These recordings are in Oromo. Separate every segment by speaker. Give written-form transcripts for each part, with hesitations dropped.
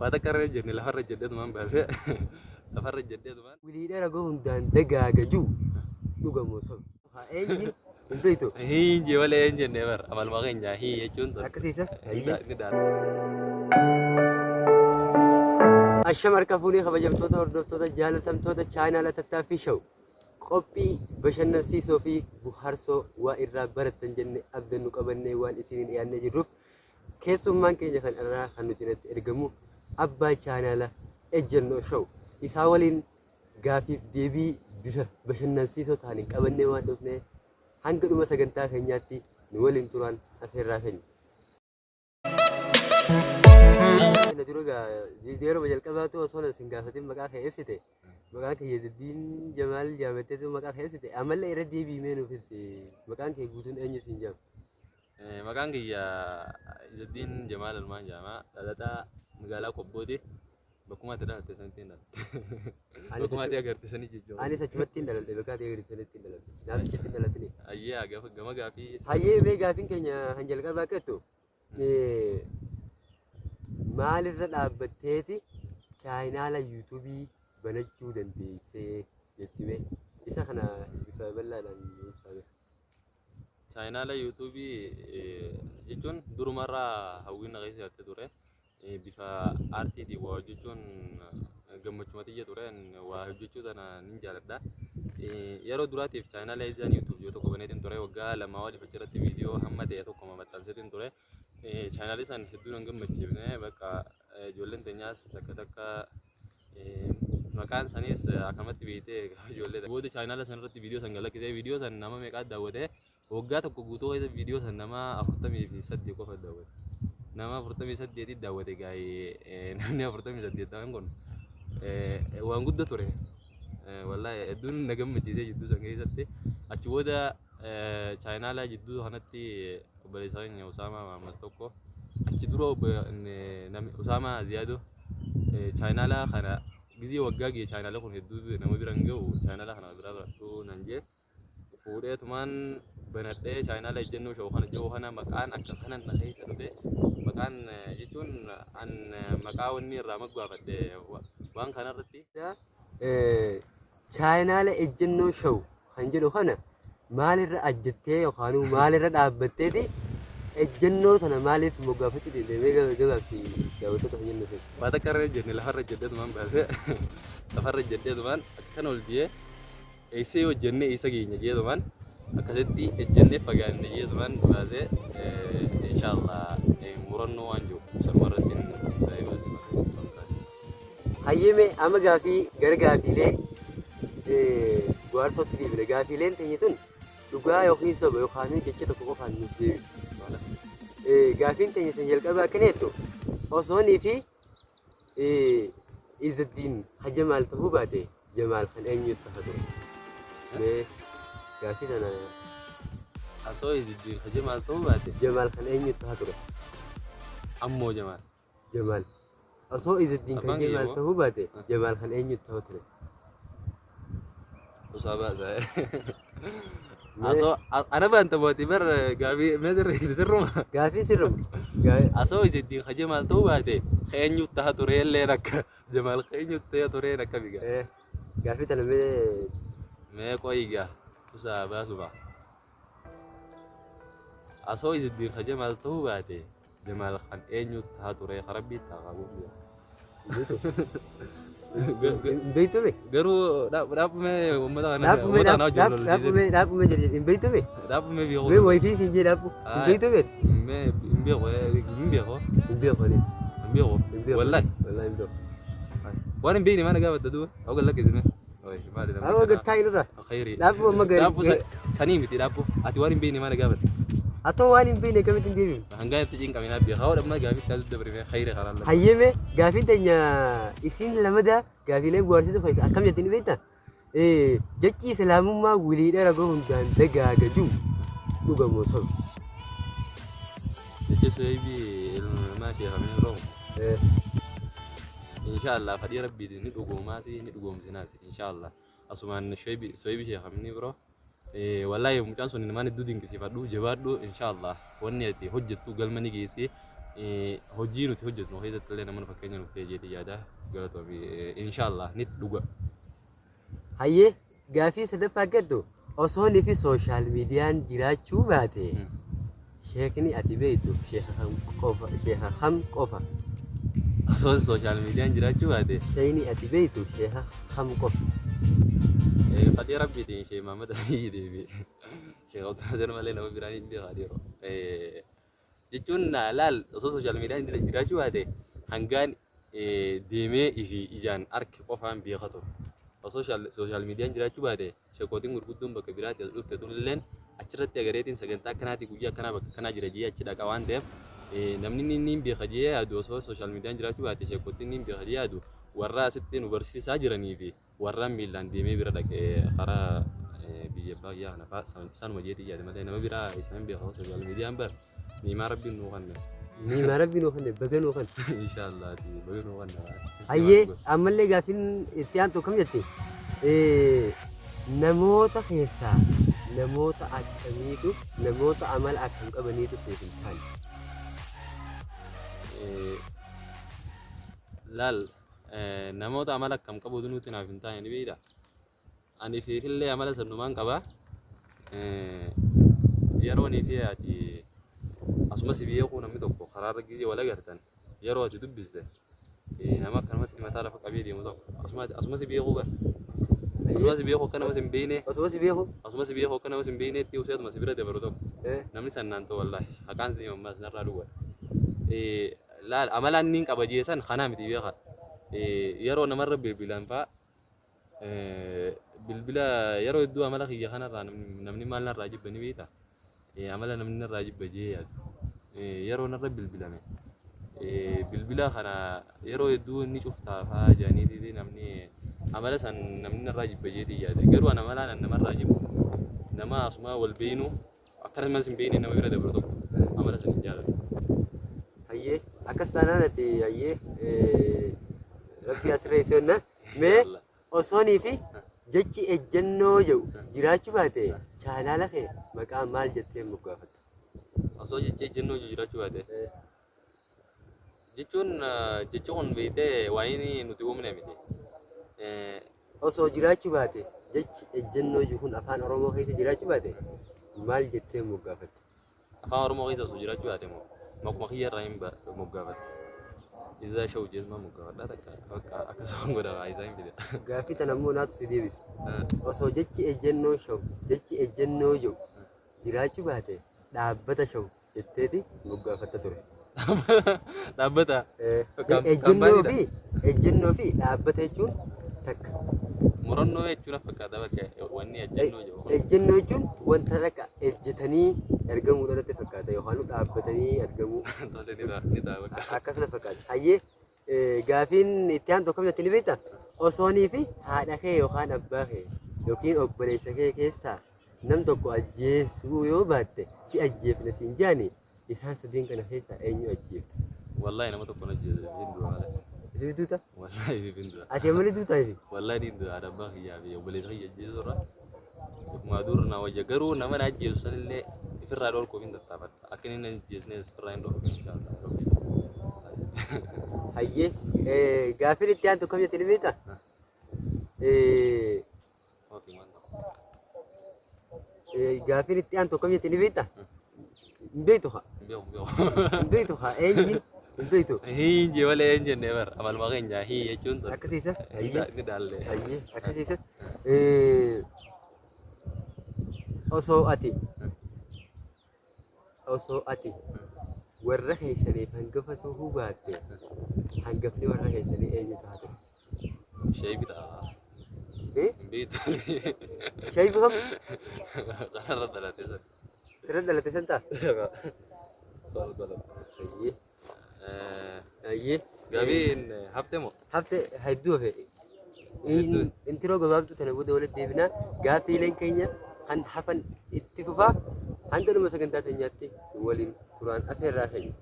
Speaker 1: Waa takka irra jenne lafarra jedheetumaan baasee lafarra jedheetumaan.
Speaker 2: Wiliidha ragoo hundaan dagaaga jiru dhuga moo soba? Haa eenyuun hin beektu.
Speaker 1: Hii jee malee hin jenne bar amaluma keenya hii jechuun tun.
Speaker 2: Akkasiisa.
Speaker 1: Ni ni
Speaker 2: Asham harka fuunee kabajamtoota hordoftoota jaalatamtoota chaanaala tattaaffii show qophii bashannansiisoo fi buhaarsoo waa irraa barattan jenne abdannu qabannee waan isiniin dhiyaannee jirruuf keessummaan keenya kan irraa kan nuti irratti ergamu abbaa chaanaala Ejjennoo Show isaa waliin gaafiif deebii bifa bashannansiisoo ta'aniin qabannee waan dhufne hanga dhuma sagantaa keenyaatti nu waliin turaan afeerraa keenya. Na dura gaa yeroo jalqabaatu osoo na sin gaafatin maqaa kee ibsite maqaan kee Yadiddiin Jamaal jaamatteetu maqaa kee ibsite ammallee irra deebiimee nuuf ibsi maqaan kee guutuun eenyu siin jedhama.
Speaker 1: Maqaan kiyya Izaddiin Jamaal Almaan jedhama. Dhalataa magaalaa Qobbooti. Bakkuma ati dhalatte sanitti hin dhalatte. Bakkuma ati agarte sanii jechuudha.
Speaker 2: Anis achumatti hin dhaladhe bakka ati agarte sanitti hin dhaladhe. Naaf achitti hin dhalatini.
Speaker 1: Ayyee gaafa gama gaafii.
Speaker 2: Hayyee mee gaafiin keenya kan jalqabaa akka jettu maalirra dhaabbatteeti chaayinaala yuutuubii banachuu dandeessee jetti mee isa kana bifa bal'aadhaan nu ibsaa mee.
Speaker 1: Chaayinaala yuutuubii jechuun durumarraa hawwiin na keessa jirti ture. Bifa aartiitiin waa hojjechuun gammachuma tiyya ture. Waa hojjechuu tana nin jaaladha. Yeroo duraatiif chaayinaala Eeziyaan yuutuub yoo tokko baneetiin ture waggaa 2 oliif achirratti viidiyoo hamma ta'e tokko maxxanseetiin ture. Chaayinaalli san hedduu nan gammachiifne bakka ijoolleen teenyaas takka takka maqaan saniis akkamatti beektee ijoollee booda chaayinaala san irratti viidiyoo san galakkisee viidiyoo san nama meeqaa daawwate waggaa tokko guutuu keessa viidiyoo san nama 48 qofa daawwate. Nama 48 daawwate gaa'ee namni 48 ta'an kun waan guddaa ture. Wallaahi hedduun na gammachiisee jidduu san keessatti achi booda chaayinaala jidduu kanatti obboleessa keenya Usaamaa Mahammad tokko achi dura Usaamaa Ziyaadoo chaayinaala kana gizee waggaa ga'e chaayinaala kun hedduu nama bira hin ga'u chaayinaala kana bira baradhu nan jee fuudheetumaan banadhee chaayinaala ejjennoo sha'u kana jiru kana maqaan akka kanan na keessa dhufe maqaan jechuun an maqaa wanni irraa moggaafadhe waan kanarratti.
Speaker 2: Chaayinaala ejjennoo show kan jedhu kana maalirra ajjattee yookaan maalirra dhaabbatteeti ejjennoo tana maaliif moggaafachuu deemte mee gabaabsi daawwattoota kan jennu feetu.
Speaker 1: Waa takka irra jenne lafarra jedheetumaan baasee lafarra jedheetumaan akkana ol jee eessee yoo jennee eessa geenya jeetumaan akkasitti ejjennee fagaanne jeetumaan baasee inshaallah murannoo waan jiru sanuma irratti hundaa'ee baasee malee.
Speaker 2: Hayyee mee amma gaafii gara gaafiilee Gwaarsootti deebina. Gaafiileen teenya tun dhugaa yookiin soba yookaan jecha tokko qofaan nuuf deebifti. Gaafiin teenya tan jalqabaa akkana jettu osoonii fi Izzaddiin ka Jamaal ta'uu baate Jamaal kan eenyuutti taha ture? Mee gaafii tana
Speaker 1: Osoo Izzaddiin ka Jamaal ta'uu baate
Speaker 2: Jamaal kan eenyuutti taha ture?
Speaker 1: Ammoo Jamaal.
Speaker 2: Jamaal. Osoo Izaddiin kan
Speaker 1: Abbaan kiyya
Speaker 2: Jamaal
Speaker 1: moo?
Speaker 2: ta'uu baate Jamaal kan eenyutti ta'u ture?
Speaker 1: Usaa baasaa.
Speaker 2: Mee
Speaker 1: Asoo ana baanta mooti bar gaafii mee sirri sirruma.
Speaker 2: Gaafii sirruma.
Speaker 1: Asoo Izaddiin ka Jamaal ta'uu baate ka eenyutti taha ture illee akka Jamaal ka eenyutti taha ture akka biga.
Speaker 2: Gaafii tana mee
Speaker 1: Mee qoyi gaa usaa baasuma. Asoo Izaddiin ka Jamaal ta'uu baate Jamaal kan eenyu taha ture ka rabbii taha qabu.
Speaker 2: Hin beektu mee?
Speaker 1: Garuu dhaabumee uummata kana
Speaker 2: Dhaabumee
Speaker 1: uummata kana wajjin lolchiisee.
Speaker 2: dhaabumee dhaabumee jedhe hin beektu mee?
Speaker 1: Dhaabumee beeku.
Speaker 2: Mee wayifii siin jee dhaabbu hin beektu mee?
Speaker 1: Mee hin beeku hin beeku
Speaker 2: Hin beeku anis.
Speaker 1: Hin beeku.
Speaker 2: Hin beeku.
Speaker 1: Wallahi.
Speaker 2: Wallahi hin beeku.
Speaker 1: Waan hin beekne maal gaafatta duuba? Awwa lakkisime. Maali namni
Speaker 2: Awwa
Speaker 1: kana?
Speaker 2: gattaa irra.
Speaker 1: Khayri.
Speaker 2: Dhaabbu amma gari.
Speaker 1: Dhaabbu sanii miti dhaabbu. Ati waan hin beekne maal gaafatta?
Speaker 2: Atoo waan hin beekne akkamitti hin deebifne?
Speaker 1: Hangaa itti cinqamina beekaa hodhamma gaafii taasisu dabrime khayri kanaan lafa.
Speaker 2: Hayyeme gaafiin teenya isiin lamada gaafiilee bu'aarsitu keessa akkam jettee ni beektaa? Jechi islaamummaa wiliidha ragoo hundaan dagaaga jiru dhuga moo soba?
Speaker 1: Jechi suhaybii ilmaa sheekamee roomu. Inshaallah fadhii rabbiitiin ni dhugoomaasi ni dhugoomsinaasi inshaallah. Asumaan suhaybii sheekamni biroo. Wallaahi mucaan sun ilmaan hedduu dinqisiifadhu jabaadhu inshaallah wanni ati hojjettu galma ni geessi. Hojii nuti hojjetnu keessatti illee nama fakkeenya nuuf ta'e jeetii yaada galatoomi. Inshaallah ni dhuga.
Speaker 2: Hayyee, gaafii sadaffaa gaddu osoon fi social miidiyaan jiraachuu baate sheekni ati beektu sheeka kam qofa, sheeka kam qofa?
Speaker 1: Osoo social miidiyaan jiraachuu baate.
Speaker 2: Sheekni ati beektu sheeka kam qofa?
Speaker 1: Fadhii Rabbiitiin Sheek Mahammad Aliyyi deebi. Sheek Abdulnaasir malee nama biraan hin beekaa yeroo. Jechuun laal, osoo social miidiyaan jiraachuu baate hangaan deemee ifi ijaan arke qofaan beeka ture. Osoo social miidiyaan jiraachuu baate sheekootiin gurguddoon bakka biraatti as dhufte tunilleen achirratti agareetiin sagantaa akkanaatii guyyaa akkanaa bakka akkanaa jira jee achi dhaqa waan ta'eef, namni inni hin beeka jee yaadu, osoo social miidiyaan jiraachuu baate sheekootiin inni hin beeka jee yaadu warra asitti nu barsiisaa jiranii fi warra miillaan deemee bira dhaqee karaa biyya abbaa kiyyaa kana fa'aa sanuma jeetii yaade malee nama biraa isaan beeka. Social miidiyaan bar niimaa Rabbiin nuu kanne.
Speaker 2: Niimaa Rabbi nuu kanne, baga nuu kanne.
Speaker 1: Inshaallah baga nuu kanne.
Speaker 2: Hayyee, ammallee gaafiin itti aantu kam jetti? Namoota keessaa namoota akkamiitu, namoota amala akkam qabaniitu siif hin taane?
Speaker 1: Laal, namoota amala akkam qabutu nuti naaf hin taane ni beektaa? Ani fiifillee amala sannumaan qaba. Yeroo nii fi ati asuma si beekuu namni tokko karaarra gizee wal agartan, yeroo ati dubbiste nama akkanumatti mataa lafa qabee deemu tokko asuma si beekuu bar. Asuma si beekuu akka nama si hin beekne.
Speaker 2: Osuma si beeku.
Speaker 1: Asuma si beekuu akka nama si hin beeknetti useetuma si bira dabaru tokko. Namni sannaan ta'u wallaahi haqaan si himammaas narraa duwwa. Laal, amalaan inni qaba jee san kanaa miti beekaa. Yeroo namarra bilbilan fa'aa bilbila yeroo hedduu amala kiyya kanarraa namni maal narraa jibba ni beektaa? Amala namni narraa jibba jee yaadu. Yeroo narra bilbilame bilbila kana yeroo hedduu inni cuftaa fa'aa jedhaniiti namni amala san namni narraa jibba jeetii yaade. Garuu an amalaan an namarraa jibbu nama asuma wal beeynu akka namas hin beekne nama bira dabru tokko amala san hin jaalatu.
Speaker 2: Hayyee, akkas taanaan ati hayyee, Rabbi asirra jenna. Mee osoonii fi jechi ejjennoo jedhu jiraachuu baate chaanaala kee maqaa maal jettee moggaafatta?
Speaker 1: Osoo jechi ejjennoo jiraachuu baate jechuun jechi kun beektee waan inni nuti uumne miti.
Speaker 2: Osoo jiraachuu baate, jechi ejjennoo jiru kun afaan Oromoo keessa jiraachuu baate maal jettee moggaafatta?
Speaker 1: Afaan Oromoo keessa osoo jiraachuu baate moo maquma kiyya irraa hin moggaafatte. Izaa sha'u jeesuma moggaafadhaa takka bakka akkasuma godha isaa hin fide.
Speaker 2: Gaaffii tana immoo naatu si deebisa. Osoo jechi ejjennoo show, jechi ejjennoo jiru jiraachuu baate dhaabbata show jetteeti moggaafatta ture.
Speaker 1: Dhaabbata.
Speaker 2: Ejjennoo fi ejjennoo fi dhaabbata jechuun takka.
Speaker 1: Murannoo jechuun fakkaata bakka wanni ejjennoo jedhu.
Speaker 2: Ejjennoo jechuun wanta takka ejjetanii argamuu irratti fakkaata yookaan dhaabbatanii argamuu.
Speaker 1: Tole, ni ta'a, ni ta'a bakka.
Speaker 2: Akkasuma fakkaata. Hayyee, gaafiin itti aantu akkam jetti ni beektaa? Osoonii fi haadha kee yookaan abbaa kee yookiin obboleessa kee keessaa nam tokko ajjeesuu yoo baatte si ajjeefna siin jaani, isaan sadeen kana keessaa eenyu ajjeefta?
Speaker 1: Wallahi nama tokko na ajjeese, hin du'a malee.
Speaker 2: Ifi duuta?
Speaker 1: Wallahi hin du'a.
Speaker 2: Ati amma ni duuta ifi?
Speaker 1: Wallahi ni du'a. Haadha abbaa kiyyaa fi obboleessa kiyya ajjeesuu irra ifumaa dur na wayya, garuu nama na ajjeesu sanillee ifirraa dhorkuuf hin tattaafadha. Akka inni na ajjeesnes ifirraa hin dhorku inshaallah.
Speaker 2: Hayyee, gaafiin itti aantu akkam jetti ni beektaa? Gaafiin itti aantu akkam jetti ni beektaa? Hin beektu haa?
Speaker 1: Hin beeku, hin beeku.
Speaker 2: Hin beektu haa? Eenyuun hin beektu?
Speaker 1: Hin jee malee hin jenne bara amaluma keenya hii jechuun tun.
Speaker 2: Akkasiisa?
Speaker 1: Hayyee. Ni daalle.
Speaker 2: Hayyee, akkasiisa. Osoo ati warra keessaniif hangafa ta'uu baatte hangafni warra keessanii eenyu ta'a ture?
Speaker 1: Sheebi ta'a.
Speaker 2: Eh?
Speaker 1: Hin beektu.
Speaker 2: Sheebi kam?
Speaker 1: Kanarra dhalate san.
Speaker 2: Sirra dhalate san ta'a?
Speaker 1: Tol tol.
Speaker 2: Hayyee. Hayyee.
Speaker 1: Gabiin hafte moo?
Speaker 2: Hafte, hedduu hafe.
Speaker 1: Hedduu.
Speaker 2: Intiroo gabaabduu tana booda walitti deebinaa. Gaaffiileen keenya kan hafan itti fufaa, hanga dhuma sagantaa teenyaatti waliin turaan afeerraa keenya.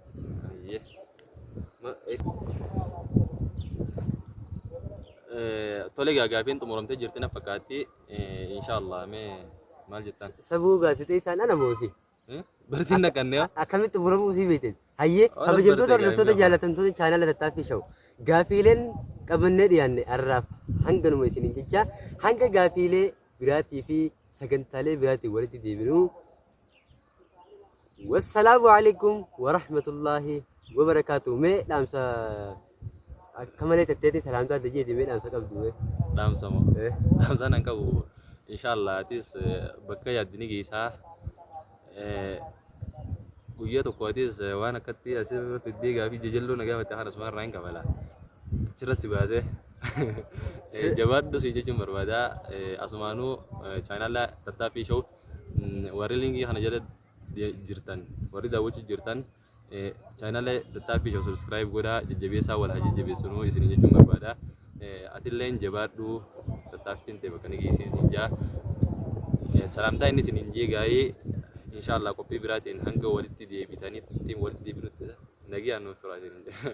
Speaker 1: Hayyee. Tole egaa gaafiin xumuramtee jirti na fakkaatti. Inshaallah mee maal jettan?
Speaker 2: Sabuu gaazexeessaan ana moosi.
Speaker 1: Barsiin naqannee.
Speaker 2: Akkamitti xumuramuu sii beekte? Hayyee
Speaker 1: Waan
Speaker 2: kabajamtoota
Speaker 1: barte
Speaker 2: hordoftoota
Speaker 1: gaafii
Speaker 2: jaalatamtoota chaanala tattaaffii show gaafiileen qabannee dhiyaanne har'aaf hanganuma isiniin jecha hanga gaafiilee biraatii fi sagantaalee biraatiin walitti deebinuu wassalaamu alaikum warahmatullaahi wabarakaatu. Mee dhaamsa akka malee tatteetii salaamtaa ta'eeti, mee dhaamsa qabdu mee?
Speaker 1: Dhaamsa moo?
Speaker 2: Eh.
Speaker 1: Dhaamsa nan qabu, inshallah atis bakka yaaddi ni geessaa. Guyyaa tokko atis waan akkatti asirra fiddee gaafii jajalloo na gaafatte kana asumaan irraa hin kafala. Achirra si baasee jabaadhu si jechuun barbaada. Asumaanuu chaanaala tattaaffii show warri linkii kana jala jirtan, warri daawwachuu jirtan, chaanaala tattaaffii show subscribe godhaa, jajjabeessaa, wal haa jajjabeessinuu isin jechuun barbaada. Atilleen jabaadhu, tattaaffiin ta'e bakka ni geessisin jaa. Salaamtaa inni isin hin jee gaa'ee inshallah qophii biraatiin hanga walitti deebitanii walitti deebinutti nagayaan nuuf turaa isin jedha.